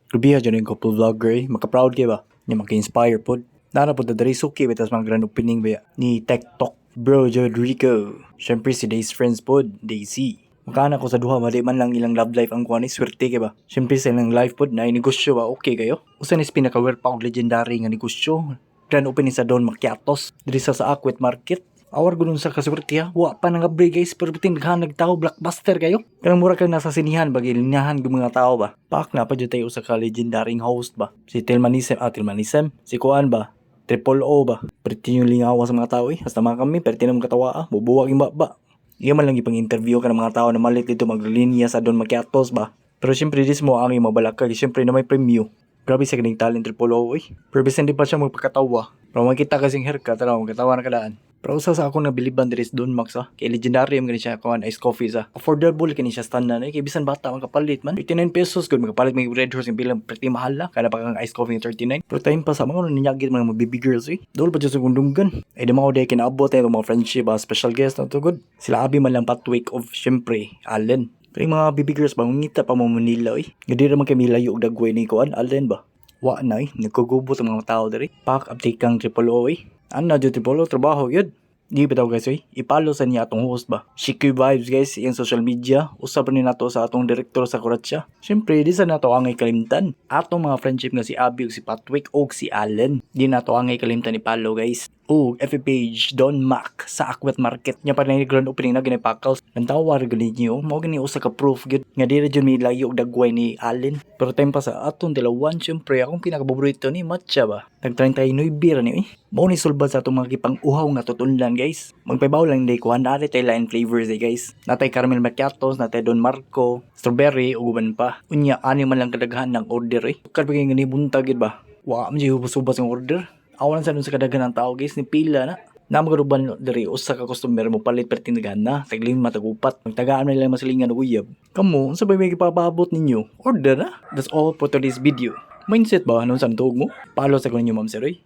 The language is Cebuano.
Grabe jud yung couple vlogger eh. Maka-proud kay ba? Nya maka-inspire pod. Nara pod diri suki bitas mga grand opening ba ni Tech Talk Bro Jodrico. Syempre si Days Friends pod, Daisy. Makana ko sa duha ba di man lang ilang love life ang kuan ni swerte kay ba. Syempre sa ilang life pod na negosyo ba okay kayo. Usa ni pinaka-werpa og legendary nga negosyo. Grand opening sa Don Macchiatos diri sa Akwet Market. Awar gudun sa kaswerte ha. Wa pa nang abri, guys, pero bitin daghan nagtao, blockbuster kayo. Kanang mura kang nasa sinihan ba, gilinyahan gyud mga tao ba. Pak na pa jud tayo usa ka legendary host ba. Si Tilmanism, ah, Tilmanism, si Kuan ba. Triple O ba. Perti yung lingawa sa mga tao eh. Hasta mga kami, perti na mga katawa ah. Bubuwag yung ba. Iya man lang ipang interview ka ng mga tao na malit dito maglinya sa Don Macchiatos ba. Pero syempre dis mo ang mabalakag. Syempre na may premyo. Grabe sa kaning talent Triple O eh. Pero bisan di pa siya magpakatawa. Pero makita kasing haircut, tara, magkatawa na kadaan. Pero usa sa akong nabiliban diri sa Don Max ah. Kay legendary man gani siya kuan ice coffee sa. Affordable kini siya standard eh. Kay bisan bata makapalit man. 89 pesos gud makapalit may Red Horse yung bilang pretty mahal la. Kada pa kang ice coffee ng 39. Pero time pa sa mga ninyagit mga baby girls eh. Dol pa jud sa gundunggan. Ay di mo day kinaabot tayo mga friendship ah, special guest na to good. Sila abi man lang Patwick of syempre Allen. Pero yung mga baby girls ba mangita pa mo Manila eh. Nga di raman kay milayo og dagway ni kuan Allen ba. Wa na eh, nagkugubot ang mga tao diri. Pak update kang Triple O eh. Ano jud Triple O trabaho yun. Di ba daw, guys oy? I-follow sa niya atong host ba. Shiki Vibes, guys, iyang social media. Usab ni nato sa atong direktor sa Kuratsya. Syempre, di sa nato angay kalimtan. Atong mga friendship nga si Abby ug si Patwick ug si Allen. Di nato angay kalimtan i-follow, guys. Ug FB page Don Mac sa Akwet Market. Nya pa na grand opening na ginipakals. Nantawar gani niyo, mao gani usa ka proof gyud nga di ra jud milayo og dagway ni Allen. Pero time pa sa atong dilawan, syempre akong pinakapaborito ni matcha ba. Tag 39 ra ni eh. Mao ni sulbad sa atong mga gipang-uhaw nga tutunlan, guys. Magpaibaw lang day kuan naa tay lain flavors eh, guys. Natay caramel macchiatos, natay Don Marco, strawberry ug uban pa. Unya ani man lang kadaghan ng order eh. Kad pa kay ngani buntag gid ba. Wa man jud hubas-hubas ang order. Awan sa dun sa kadaghan ng tao, guys, ni pila na. Namagaruban diri usa ka customer mo palit perting daghan na, tag lima, tag upat. Magtagaan na nila masilingan og uyab. Kamo, unsa ba may gipapaabot ninyo? Order na. That's all for today's video. Mindset ba anong sa tuog mo? Follow sa ko ninyo, Ma'am Sir oy.